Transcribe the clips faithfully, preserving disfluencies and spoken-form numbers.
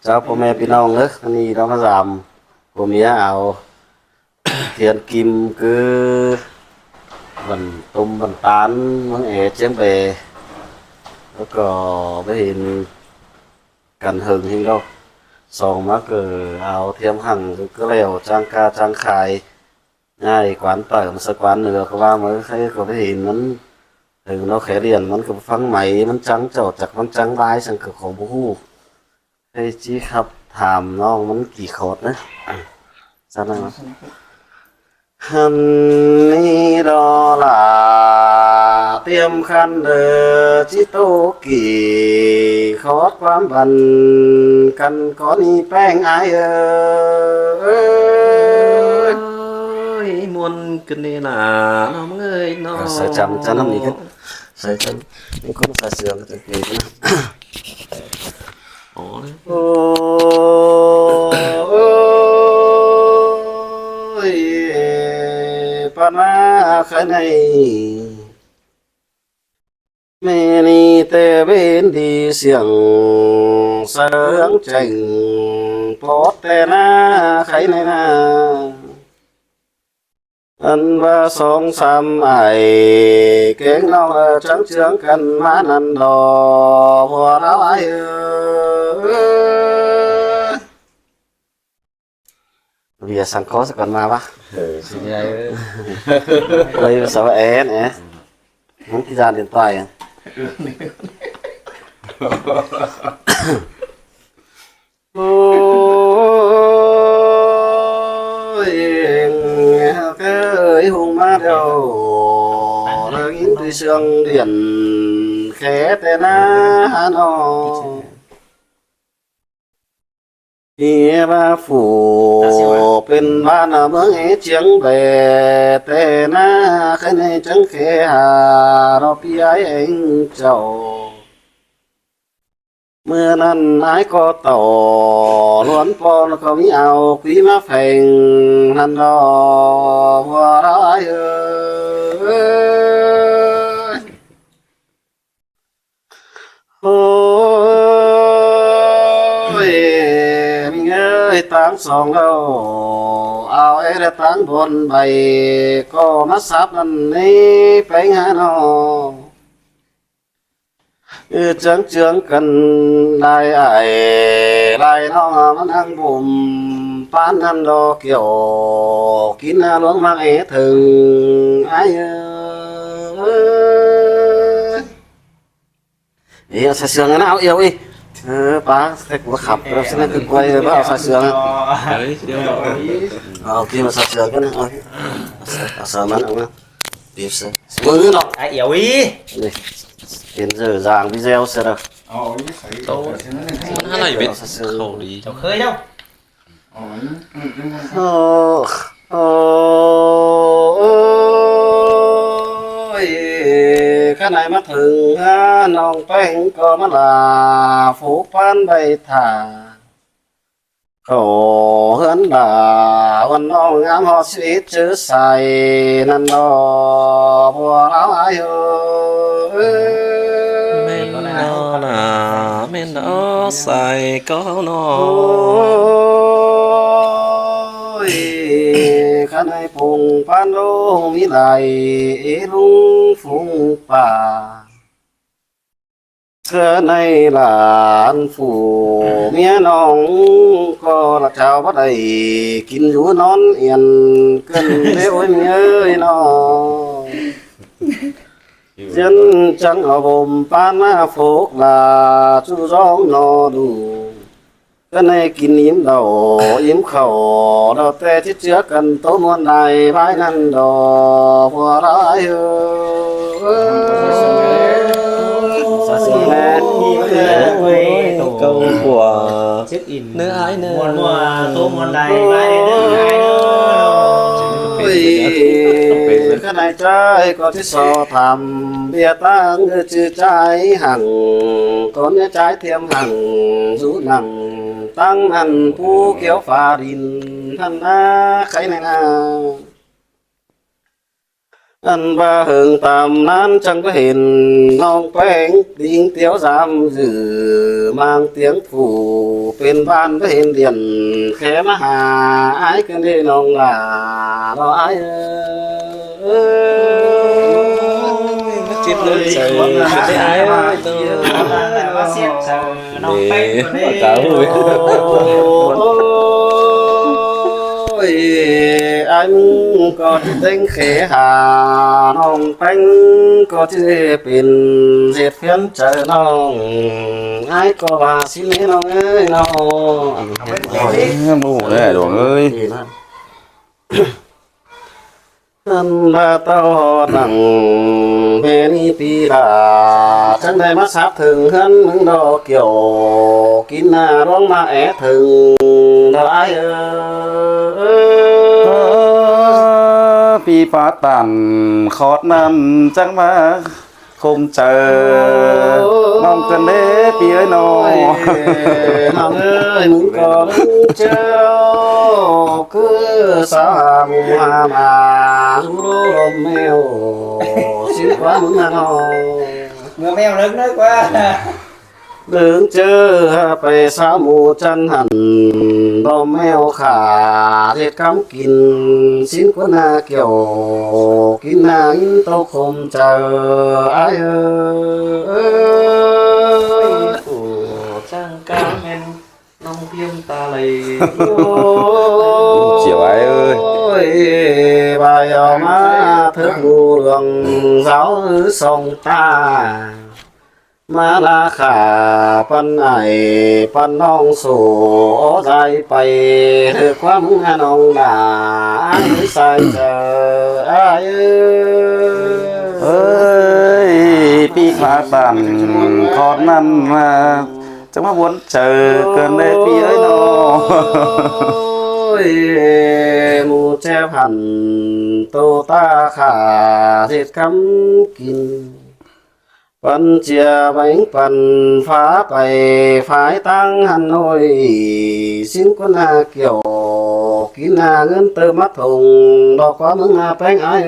Chảu ꞌpo ꞌme ꞌpi ꞌnọng ꞌnớ, ꞌnị ꞌnọng ꞌmá dăm, ꞌpo ꞌme au thiêng ꞌkim ꞌcứ băn ꞌtôm băn ꞌtan ꞌmướng é ꞌchiếng ꞌbe, ꞌlẹo ꞌcọ báu hên căn hơng ꞌhêng ꞌlẹo. Song ꞌmá ꞌcọ au thiêm hẳng ꞌcứ ꞌlẹo ꞌchang ꞌca ꞌchang khai. ꞌNhại quán tỏn ꞌmá ꞌsớ quán ꞌnưa ꞌcọ ꞌva ꞌmá khay ꞌcọ báu hên ꞌmắn hơng ꞌlẹo, khay ꞌliệng ꞌmắn ꞌcọ ꞌphắng mai ꞌmắn ꞌchắng ꞌchọ chặc ꞌmắn ꞌchắng lai săng ꞌcọ khong báu ꞌhụ. Khay ꞌchí khắp tham ꞌnọng ꞌmắn kỉ khót ꞌnớ. Săng ꞌnặn ꞌmá. Hăn ꞌnị ꞌlo lả tiêm khăn đơ ꞌchí ꞌtố kỉ khót ꞌquám băn căn ꞌcọ ꞌnị ꞌpéng ai ơi. Ôi, muôn cơn đi nả nó ꞌmới nó. Ờ, sới chăm chăm ꞌnặn ꞌnị cất. Sới chăm. ꞌNị ꞌcốn sới sương cất. Ôi, ôi, ôi, ꞌpan ꞌmá khái ꞌnị. ꞌMẹ ꞌnị té bến đi siêng sương chẻng pót té ꞌná khái ꞌnị ꞌná. Ăn ꞌva song sam ai kéng ꞌnọng ꞌchắng ꞌchướng căn ꞌmá ꞌnặn đo ꞌpưa ꞌláo ai ơ. Vì săng có sẽ còn mà bác. Ờ, xin nhai ơ. Đây là sao em, ế. Muốn cái gian điện thoại à? Ôi, cái ơi hùng má đâu, đang in tùy sương điện khé tê na hà nội. Ý ba phủ pên ba na mương é chiếng bè tê na khé này chắng khé hà nó pi ai anh chầu. ꞌMưa ꞌnặn ái ꞌcọ tỏ ꞌluốn ꞌpo ꞌcọ ꞌmí au ꞌquí ꞌmá pheng ꞌnặn đo ꞌpưa ꞌláo ai ơi. Ôi, ꞌmí ơi, táng song ꞌlẹo, au é ꞌlẹo táng bón bay ꞌcọ ꞌmá sáp ꞌnặn ꞌnị pheng hà nó. ꞌChướng ꞌchướng căn lai ai lai ꞌnọng ꞌmắn hăng bum ꞌpán ꞌnặn đo kiẻo kin ꞌluống ꞌmặc é thơng ai ơi. Ê, sa sương ꞌnớ au iêu ê. Ơ, ꞌpá, thế ꞌcọ khắp, ꞌlẹo ꞌsịn ꞌnớ ꞌcọ quay, ꞌpá au sa sương. Đấy, siêu. Ờ, ok, ꞌmá sa sương ꞌnớ, ok. Sa, sa ꞌmắn, ꞌmắn. Tiếp sa. Mưa nó. Ai, iêu ê. Đây. Hiện giờ dáng video sẽ được. Tôi, nó này biết khẩu đi. Cháu khơi đâu. Ơ, ơ, ơi, khá nải ꞌmá thơng hà ꞌnọng pheng ꞌcọ ꞌmá lả phủ ꞌpán bay thả. Khảu ꞌhướn lả ꞌvắn ꞌnọng ngắm ꞌhọt ꞌsịt ꞌchớ sai ꞌnặn đo ꞌpưa ꞌláo ai ơi. ꞌMen ꞌnọ nả, ꞌmen ꞌnọ sai ꞌcọ ꞌnọ. Ôi, khá nải phung ꞌpán ꞌlống ꞌmí lai, ê ꞌlống phung pả. Khá nải lả phủ ꞌmía ꞌnọng ꞌcọ lả chao bát đảy kin dú ꞌnón yên cơn đế ôi ꞌmí ơi ꞌnọ. Diên chắng au bôm ꞌpán ꞌmá phốc lả ꞌchu dóng ꞌnọ đu. Khá nải kin im đau, im khảu, đau té chít ꞌchứa căn ꞌtố ꞌmuôn lai bái ꞌnặn đo ꞌpưa ꞌláo ai ơi. Sa sương ꞌnớ. Câu của nước ái nơ. Ôi, khá nải ꞌchái ꞌcọ ꞌchí so tham ꞌviạk ꞌtáng ꞌchư ꞌchái hẳng, ꞌcốn ꞌchái thiêm hẳng, dú nẳng ꞌtáng ꞌnặn pú kiếu pha đin ꞌnặn ná kháy ꞌnị ná. Ăn ꞌva hơng tam ꞌnán chắng ꞌva hên ꞌnọng ꞌpéng đing tiếu dăm dử mang tiếng phủ pên ꞌvan ꞌva hên điện khé ꞌmá ha ải ꞌcọ đi ꞌnọng lả lo ải ơi. Ôi, nó chết lắm, trời ơi, chết đấy, ải ơi. Ôi, ải ꞌcọ ꞌchí têng khé ha ꞌnọng ꞌpéng ꞌcọ ꞌchí pên ꞌdệt phiến chaư ꞌnọng. Ải ꞌcọ ꞌva ꞌsịn ꞌnị ꞌnọng ơi ꞌnọng. Ăn ꞌva ꞌtau nẳng ꞌmé ꞌnị pi lả chắng đảy ꞌmá sáp thửng ꞌhướn ꞌmứng ꞌlo kiẻo kin ꞌna ꞌluống ꞌmá é thửng ꞌlo ải ơi. Ơ, pi pá tản khót ꞌnặn chắng ꞌmá khôm chaư ꞌnọng ꞌcợn đé pi ới ꞌnọng. Ôi, ꞌnọng ơi, ꞌmứng ꞌcọ ꞌmứng ꞌchớ ꞌcứ sa ꞌmụ ha ꞌmá dú ꞌlốm ꞌmeo ꞌsịn ꞌquá ꞌmứng ꞌnặn ꞌnọng. ꞌMưa ꞌmeo lớng ꞌnớ ꞌquá. Lớng ꞌchớ ha pay sa ꞌmụ chăn hẳn ꞌlốm ꞌmeo khả ꞌdệt cắm kin ꞌsịn ꞌquá ꞌna kiẻo kin ꞌna ꞌnhính tô khôm chaư ải ơi. Ôi, khổ chăng cá men ꞌnọng thiêm ta lầy. Chiều ải ơi. Ôi, bai au ꞌmá thớt ꞌmụ luông giáo ứ song ta. ꞌMá ꞌla khả păn ải păn ꞌnọng sổ ók dai pay ꞌhứ ꞌquám ꞌnọng lả ải sai chaư ải ơi. Ơi, pi pá tản khót ꞌnặn ꞌmá chắng ꞌmá buôn chaư ꞌcợn đé pi ới ꞌnọng. Ôi, ꞌmụ chép hẳn tô ta khả ꞌdệt cắm kin. Păn chia bánh păn phá pay phái ꞌtáng Hà Nội. ꞌSịn ꞌquá ꞌna kiẻo kin ꞌna ꞌngớn tơ mát thùng đỏ ꞌquá ꞌmướng ꞌna ꞌpéng ải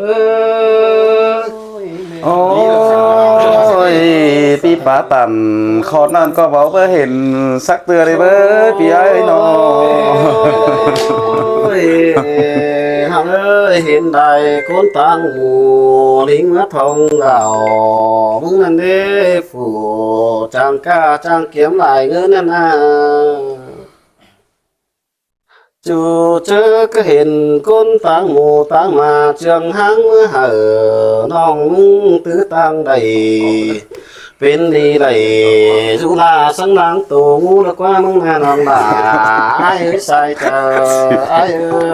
ơi. Ôi, pi pá tản khót ꞌnặn ꞌcọ báu báu hên sắc tưa đi báu pi ải ꞌnọng. Ôi, hăng ơi, hên đảy ꞌcốn ꞌtáng ꞌmụ ꞌlính ꞌmá thong gạo ꞌmướng ꞌnặn đế phủ chang ca chang kiếm lai ꞌngớn ꞌnặn ꞌna. ꞌChu ꞌchớ ꞌcứ hên ꞌcốn ꞌtáng ꞌmụ ꞌtáng ꞌmá ꞌchương ꞌháng ꞌmá hảư ꞌnọng ꞌmứng tứ ꞌtáng đảy pên đi đảy dú ꞌla sắng ꞌláng tô ꞌngú ꞌlạ ꞌquá ꞌmướng ꞌna ꞌnọng lả ải ơi sai chaư ải ơi.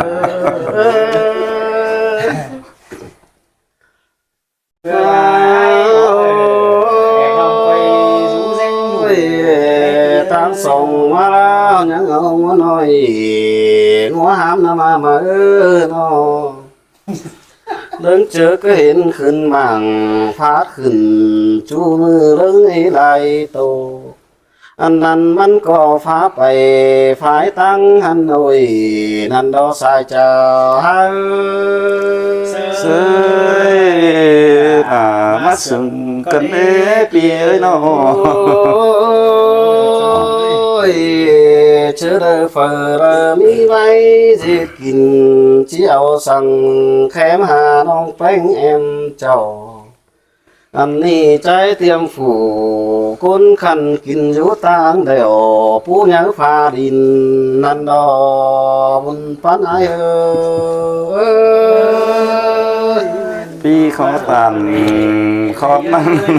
Ôi, ꞌtáng song ꞌmá ꞌlạ ꞌnhắng au ꞌngúa ꞌnọi ꞌngúa hám ꞌna ꞌmá ꞌmá ơ ꞌnọ. ꞌLớng ꞌchớ ꞌcứ hên khửn mảng phát khửn ꞌchu ꞌmự ꞌlớng ꞌnị lai tô. Ăn ꞌnặn ꞌmắn ꞌcọ phá pay phái ꞌtáng Hà Nội ꞌnặn đỏ sai chaư ải. Sơi, à, ꞌmá sưng ꞌcợn đế pi ới ꞌnọng. Ôi, ꞌchớ đaư phaư đaư ꞌmí ꞌvạy ꞌdệt kin ꞌchí au săng khém ha ꞌnọng ꞌpéng em chảu. Ăn ꞌnị ꞌchái tiêm phủ ꞌcốn khăn kin dú ꞌtáng đẻo pú nháư pha đin ꞌnặn đỏ bun pán ải ơi. Pi khót ꞌnặn khót ꞌnặn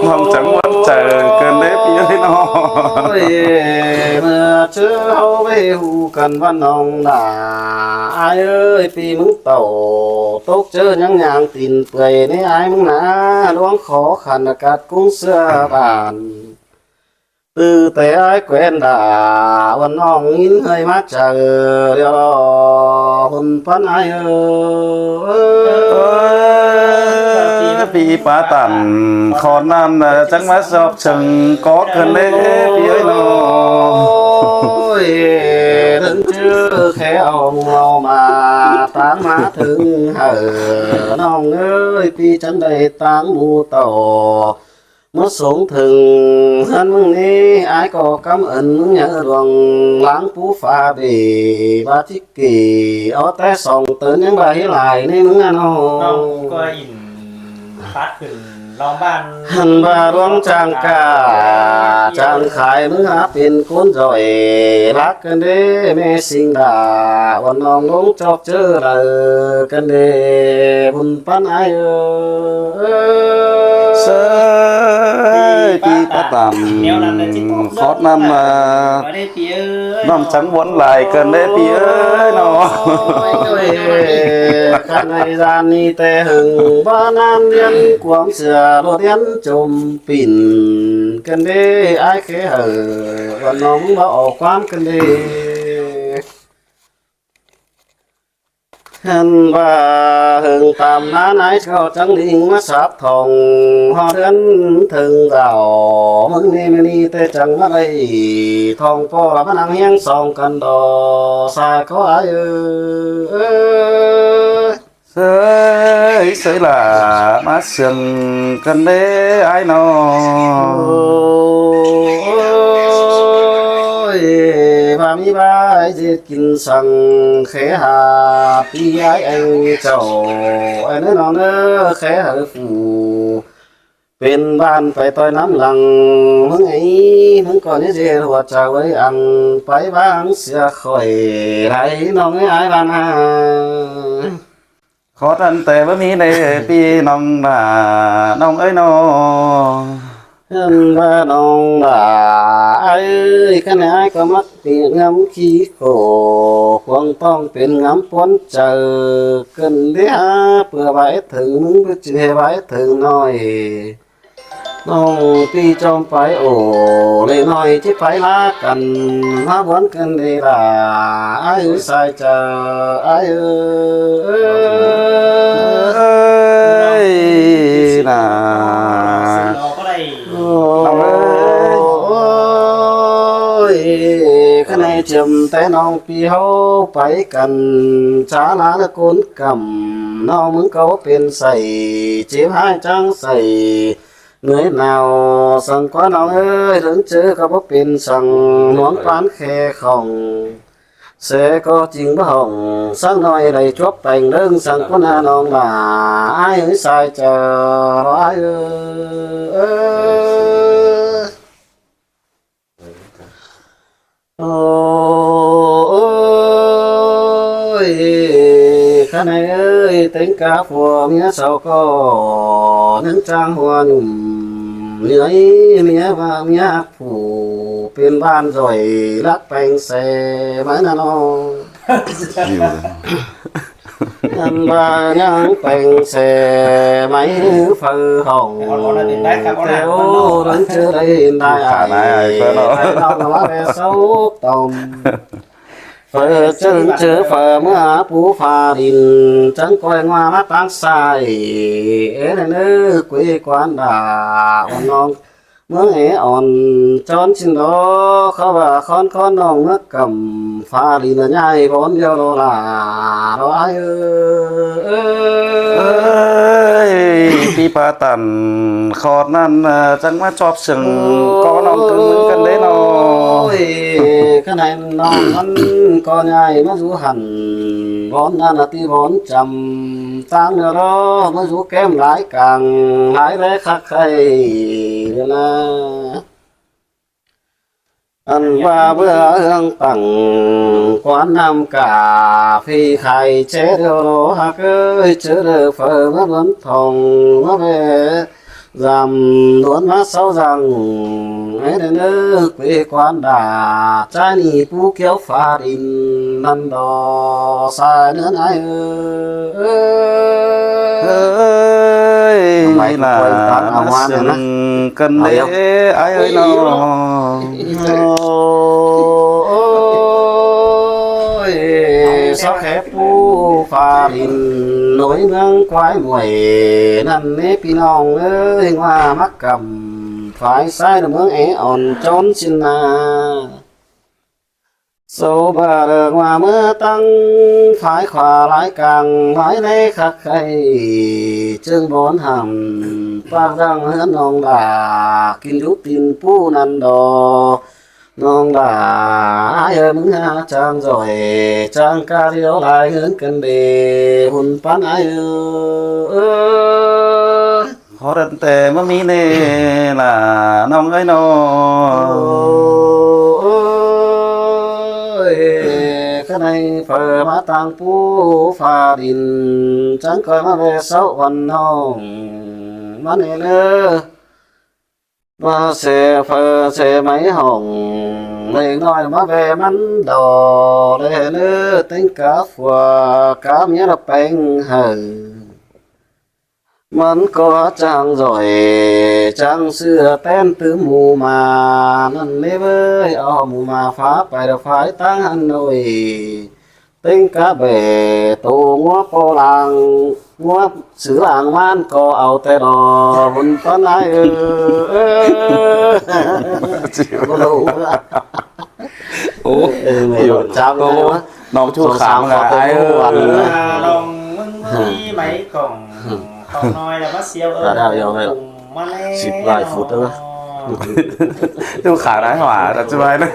ꞌnọng chắng ꞌmắn chaư ꞌcợn đế pi ới ꞌnọng. Ôi, ꞌmưa ꞌchớ ꞌháu ꞌvạy ꞌhụ căn ꞌva ꞌnọng lả ải ơi, pi ꞌmứng tảu tốc ꞌchớ ꞌnhắng ꞌnhang tin pưai ꞌnị ải ꞌmứng ꞌna ꞌluống khó khăn ꞌcặt ꞌcúng ꞌsứa bản. Từ té ải quen đả ꞌva ꞌnọng ꞌnghín hơi ꞌmá chaư ꞌlẹo ꞌlọ bun pán ải ơi. Ơ, pi pá tản khót ꞌnặn chắng ꞌmá sop sưng có ꞌcợn đế pi ới ꞌnọng. Ôi, đơng ꞌchớ khéo ꞌmưa ꞌmá ta ꞌmá thửng hảư ꞌnọng ới, ꞌpi chắng đảy ꞌtáng ꞌmú tảu ꞌmá sống thửng ꞌhướn ꞌmướng ꞌnị. Ái ꞌcọ căm ơn ꞌmứng nháư luông láng pú pha bể bá thí kỉ ók té song tớn ꞌnhắng bá hí lai ꞌnị ꞌmứng ꞌnặn ꞌnọ. ꞌHăn bá luông chang cả chang khai ꞌmứng hák pên ꞌcốn ꞌdọi lác ꞌcơn đế ꞌme ꞌsịn đa, ꞌvắn ꞌnọng ꞌluống chók ꞌchớ đaư ꞌcơn đế bun ꞌpắn ái ới. ꞌPi pá tẳm khót ꞌnặn ꞌnọng chắng ꞌvắn lai ꞌcơn đế ꞌpi ới ꞌnọ. ꞌCọ ꞌnị ꞌdan ꞌnị té hưng bá ꞌnặn ꞌdiến cuông sia ꞌluột ꞌdiến chôm pỉn ꞌcơn đế ái khé hảư ꞌvắn ꞌnọng bá ók ꞌquám ꞌcơn đế. ꞌHăn bá hưng tăm ꞌnán ái ꞌcọ chắng đinh ꞌmá sáp thong ꞌhọt ꞌhướn thưng dảo ꞌmứng ꞌnị ꞌmá ꞌnị té chắng ꞌmá đảy thong ꞌpo ꞌmá nẳng ꞌhiếng song căn đó sai ꞌcọ ái ới. ꞌSới ꞌsới lả ꞌmá siêng căn đế ái ꞌnọ. Ôi, bá ꞌmí bá ái ꞌdệt kin săng khé hả ꞌpi ái eng chảu ái ꞌnớ ꞌnọng ꞌnớ khé hảư phủ pên ꞌvan pay ꞌtoi ꞌnăm lăng ꞌmứng ꞌnị, ꞌmứng ꞌcọ ꞌnị ꞌdệt ꞌhua chaư ới ăn pay báng sia khỏi lai ꞌnọng ới ái ꞌvan a. Khót ꞌnặn té báu ꞌmí đảy ꞌpi ꞌnọng đa ꞌnọng ới ꞌnọ. ꞌHăn bá ꞌnọng đa ái ới, ꞌkhặn ꞌnị ái ꞌcọ mắc ꞌti ngắm khí khổ cuông ꞌtong pên ngắm ꞌpuốn chaư ꞌcơn đế hák ꞌpưa bái thửng ꞌmứng bứt ꞌchư ꞌhê bái thửng ꞌnọi. ꞌNọng ꞌpi chom pay ổ lê ꞌnọi ꞌchí pay lá căn hák ꞌvắn ꞌcơn đế đa ái ới sai chaư ái ới. Ơi nả Ôi, ꞌkhặn ꞌnị chiêm té ꞌnọng ꞌpi ꞌháu pay căn chả lá ꞌnớ ꞌcốn căm ꞌnọng ꞌmứng ꞌcọ báu pên sảy, chếp ꞌhại chắng sảy, người nào săng ꞌquá ꞌnọng ới, ꞌlớng ꞌchớ ꞌcọ báu pên săng muống ꞌquán khe khỏng. Sẻ ꞌcọ ching báu hỏng, sáng ꞌnọi đảy chuốp peng ꞌlớng săng ꞌcốn a ꞌnọng đa ái ới sai chaư ái ới. Ôi, ꞌkhặn ꞌnị ới, têng cá phua ꞌmía sau ꞌcọ ꞌnưng chang hua ꞌnum ꞌnị ới, ꞌmía ꞌva ꞌmía hák phủ pên ꞌvan ꞌdọi lắc peng sẻ ꞌmá ꞌnặn ꞌnọ. ꞌNặn ꞌva ꞌnhắng peng sẻ ꞌmá phaư hỏng ꞌtẹo ꞌlớng ꞌchớ đảy đai ải ꞌnọng ꞌva ꞌvẹ sốc tỏm. Phaư ꞌchớ ꞌlớng ꞌchớ phaư ꞌmưa pú pha đin chắng ꞌcoi ꞌngoa ꞌmá ꞌtáng sai. Ế ꞌnị ꞌnớ quê quan đa ꞌvắn ꞌnọng ꞌmướng é ỏn chón ꞌsịn đó, khắp ꞌva khón khón ꞌnọng ꞌmá căm pha đin ꞌnhai bón điêu đó là đó ái ới. Ơi, ꞌpi pá tẳn khót ꞌnặn, ơ, chắng ꞌmá chóp siêng ꞌcọ ꞌnọng ꞌcứng ꞌmứng căn đế ꞌnọ. Ôi, ꞌkhặn ꞌnị ꞌnọng ꞌmắn ꞌcọ ꞌnhai ꞌmá dú hẳn bón ꞌnặn ꞌnạ ꞌti bón chăm ꞌtáng ꞌnớ đó ꞌmá dú kém lai cang lai ꞌlé khắc khay ꞌnớ ꞌnạ. Ăn ꞌva bưa ꞌhương pẳng quán ꞌnặm cà phê khai ché điêu đó hák ới, ꞌchớ đơ phaư ꞌmá ꞌluốn thong ꞌmá ꞌvẹ dăm ꞌluốn ꞌmá sáu dăng. Ế đơ ꞌnớ quê quán đa ꞌchái ꞌnị pú kiếu pha đin ꞌnặn đó sai ꞌnớ ái ới. Ơi, ꞌmá siêng căn đế ái ơi ꞌnọ. Ôi, sóc khé pú pha đin nối ꞌmướng quái muội ꞌnặn ꞌnế ꞌpi ꞌnọng ới, ꞌngoa mắc căm phái sai ꞌnớ ꞌmướng é ỏn chón ꞌsịn ꞌnạ. Sâu ꞌva ꞌlợc ꞌva ꞌmứa ꞌtáng phái khua lai cang lai ꞌnê khắc khay, ꞌchương bón hẳn ꞌpặc dăng ꞌhướn ꞌnọng đả kin đúc tin ꞌpú ꞌnặn đo. ꞌNọng đả ải ơi, ꞌmứng ha chang giỏi, chang ca điêu lai ꞌhướn căn đê, hún pắn ải ơi. Khót ăn ꞌtẹ ꞌmá ꞌmí ꞌnê ꞌla ꞌnọng ơi ꞌnọ. Ôi, ꞌkhạy ꞌnị phaư ꞌmá ꞌtáng ꞌpú pha đin, chắng ꞌcoi ꞌmá ꞌve sáu ꞌvắn ꞌnọng ꞌmắn ꞌnê ꞌlớ. ꞌVa ꞌsê phaư ꞌsê ꞌmạy hỏng, ꞌlẹng ꞌnọi ꞌmá ꞌve ꞌmắn đỏ ꞌlé ꞌlớ, ꞌtếng cá phua cá ꞌmía ꞌla péng hảư. ꞌMắn ꞌcọ chang giỏi, chang ꞌsứa ꞌtén tứ mù mà ꞌnặn ꞌlế ꞌvới, au mù mà phá pay đa phái ꞌtáng Hà Nội. ꞌTếng cá bể tô ꞌngúa ꞌpo lang, ꞌngúa sứ lang ꞌmắn ꞌcọ au ꞌtẹ đo, hún pắn ải ơi. Ơ, ơ. Ôi, ôi, chào ꞌnọng ꞌchu khả ꞌmá ải ơi. À, ꞌnọng ꞌmứng ꞌmí ꞌmạy cỏng, cỏng ꞌnọi ꞌla ꞌmá xiêu ơi. Đã đào dòng này. Ôm ꞌmá ꞌlé sip lai ꞌnọng. Phút đó. ꞌChu khả ải hả, đặt ꞌchu ꞌvạy ꞌnớ.